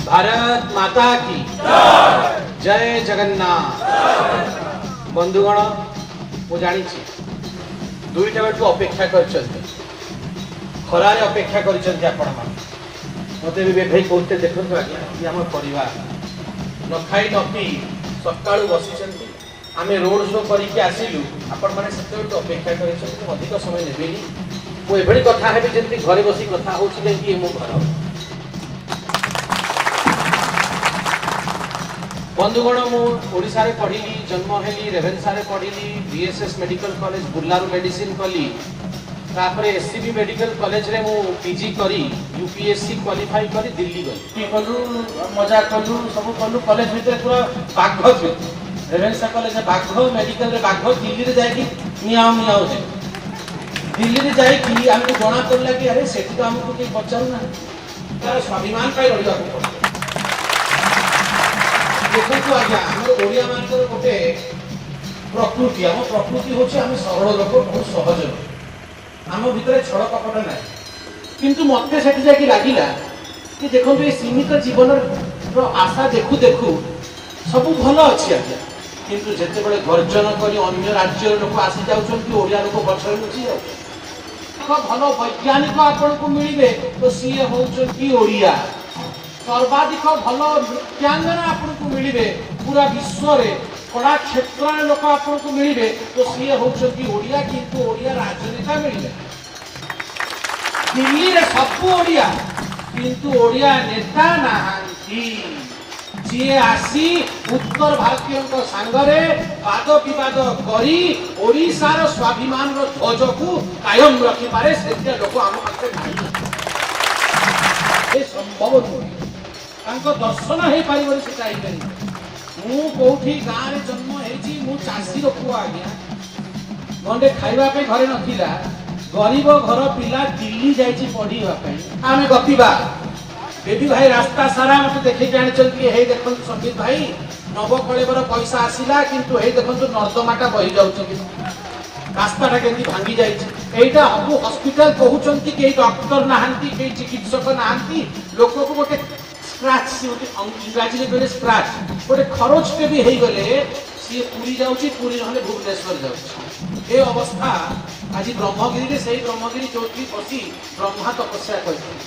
Bharat माता की ଜୟ ଜଗନ୍ନାଥ। ବନ୍ଧୁଗଣ, ମୁଁ ଜାଣିଛି 2ଟା ବେଳକୁ ଅପେକ୍ଷା କରିଛନ୍ତି, ଖରାରେ ଅପେକ୍ଷା କରିଛନ୍ତି ଆପଣମାନେ। ମୋତେ ବି ଭାଇ କହୁଥିଲେ, ଦେଖନ୍ତୁ ଆଜ୍ଞା, ଇଏ ଆମ ପରିବାର ନ ଖାଇ ନ ପିଇ ସକାଳୁ ବସିଛନ୍ତି। ଆମେ ରୋଡ୍ ଶୋ କରିକି ଆସିଲୁ, ଆପଣମାନେ ସେତେବେଳକୁ ଅପେକ୍ଷା କରିଛନ୍ତି। ମୁଁ ଅଧିକ ସମୟ ନେବିନି। ମୁଁ ଏଭଳି କଥା ହେବି ଯେମିତି ଘରେ ବସି କଥା ହେଉଛି, ଯେମିତି ଇଏ ମୋ ଘର। ବନ୍ଧୁଗଣ, ମୁଁ ଓଡ଼ିଶାରେ ପଢ଼ିଲି, ଜନ୍ମ ହେଲି ରେଭେନ୍ସାରେ ପଢ଼ିଲି, ବିଏସ୍ଏସ୍ ମେଡ଼ିକାଲ କଲେଜ ବୁର୍ଲାରୁ ମେଡ଼ିସିନ କଲି। ତାପରେ ଏସ୍ସିବି ମେଡ଼ିକାଲ କଲେଜରେ ମୁଁ ପିଜି କରି ୟୁପିଏସ୍ସି କ୍ୱାଲିଫାଇ କରି ଦିଲ୍ଲୀ ଗଲି। କଲୁ, ମଜା କଲୁ, ସବୁ କଲୁ। କଲେଜ ଭିତରେ ପୁରା ବାଘ ଥିଲୁ। ରେଭେନ୍ସା କଲେଜରେ ବାଘ, ମେଡ଼ିକାଲରେ ବାଘ, ଦିଲ୍ଲୀରେ ଯାଇକି ମିଆଁ ମିଆଁ ହେଲୁ। ଦିଲ୍ଲୀରେ ଯାଇକି ଆମକୁ ଜଣା ପଡ଼ିଲା କି ଆରେ, ସେଠି ତ ଆମକୁ କେହି ପଚାରୁନାହାନ୍ତି। ତାର ସ୍ୱାଭିମାନ ପାଇଁ ଲଢ଼ିବାକୁ ପଡ଼ିବ। ଦେଖନ୍ତୁ ଆଜ୍ଞା, ଆମର ଓଡ଼ିଆ ମାନଙ୍କର ଗୋଟେ ପ୍ରକୃତି, ଆମ ପ୍ରକୃତି ହେଉଛି ଆମେ ସରଳ ଲୋକ, ବହୁତ ସହଜ ଲୋକ। ଆମ ଭିତରେ ଛଳ କପଟ ନାହିଁ। କିନ୍ତୁ ମତେ ସେଠି ଯାଇକି ଲାଗିଲା କି ଦେଖନ୍ତୁ, ଏ ସୀମିତ ଜୀବନର ଆଶା ଦେଖୁ ଦେଖୁ ସବୁ ଭଲ ଅଛି ଆଜ୍ଞା, କିନ୍ତୁ ଯେତେବେଳେ ଗର୍ଜନ କରି ଅନ୍ୟ ରାଜ୍ୟର ଲୋକ ଆସି ଯାଉଛନ୍ତି, ଓଡ଼ିଆ ଲୋକ ପଛରେ ଲୁଚି ଯାଉଛନ୍ତି। ଭଲ ବୈଜ୍ଞାନିକ ଆପଣଙ୍କୁ ମିଳିବେ ତ ସିଏ ହଉଛନ୍ତି ଓଡ଼ିଆ। ସର୍ବାଧିକ ଭଲ ନୃତ୍ୟାଙ୍ଗନା ଆପଣଙ୍କୁ ମିଳିବେ, ପୁରା ବିଶ୍ୱରେ କଳା କ୍ଷେତ୍ରରେ ଲୋକ ଆପଣଙ୍କୁ ମିଳିବେ ତ ସିଏ ହଉଛନ୍ତି ଓଡ଼ିଆ। କିନ୍ତୁ ଓଡ଼ିଆ ରାଜନେତା ମିଳିବେ। ଦିଲ୍ଲୀରେ ସବୁ ଓଡ଼ିଆ, କିନ୍ତୁ ଓଡ଼ିଆ ନେତା ନାହାନ୍ତି ଯିଏ ଆସି ଉତ୍ତର ଭାରତୀୟଙ୍କ ସାଙ୍ଗରେ ବାଦ ବିବାଦ କରି ଓଡ଼ିଶାର ସ୍ୱାଭିମାନର ଧ୍ୱଜକୁ କାୟମ ରଖିପାରେ। ସେମିତିଆ ଲୋକ ଆମ ପାଖରେ ନାହିଁ। ଏ ସମ୍ଭବ ନୁହେଁ, ତାଙ୍କ ଦର୍ଶନ ହେଇପାରିବନି, ସେଟା ହେଇପାରିବ। ମୁଁ କୋଉଠି ଗାଁରେ ଜନ୍ମ ହେଇଛି, ମୁଁ ଚାଷୀର ପୁଅ ଆଜ୍ଞା। ଗଣ୍ଡେ ଖାଇବା ପାଇଁ ଘରେ ନଥିଲା। ଗରିବ ଘର ପିଲା ଦିଲ୍ଲୀ ଯାଇଛି ପଢିବା ପାଇଁ। ଆମେ ଗପିବା। ବେବି ଭାଇ ରାସ୍ତା ସାରା ମତେ ଦେଖେଇକି ଆଣିଛନ୍ତି, ହେଇ ଦେଖନ୍ତୁ ସମ୍ବିତ ଭାଇ, ନବକଳେବର ପଇସା ଆସିଲା, କିନ୍ତୁ ହେଇ ଦେଖନ୍ତୁ ନର୍ଦ୍ଦମାଟା ବହି ଯାଉଛନ୍ତି, ରାସ୍ତାଟା କେମିତି ଭାଙ୍ଗି ଯାଇଛି। ଏଇଟା ହବୁ ହସ୍ପିଟାଲ କହୁଛନ୍ତି, କେହି ଡକ୍ଟର ନାହାନ୍ତି, କେହି ଚିକିତ୍ସକ ନାହାନ୍ତି। ଲୋକକୁ ଗୋଟେ ସ୍କ୍ରାଚ୍, ଇଂରାଜୀରେ କହିଲେ ସ୍କ୍ରାଚ୍, ଗୋଟେ ଖରୋଚଟେ ବି ହେଇଗଲେ ସିଏ ପୁରୀ ଯାଉଛି, ପୁରୀ ନହେଲେ ଭୁବନେଶ୍ୱର ଯାଉଛି। ଏ ଅବସ୍ଥା ଆଜି ବ୍ରହ୍ମଗିରିରେ। ସେଇ ବ୍ରହ୍ମଗିରି ଯୋଉଠି ବସି ବ୍ରହ୍ମା ତପସ୍ୟା କରିଥିଲେ।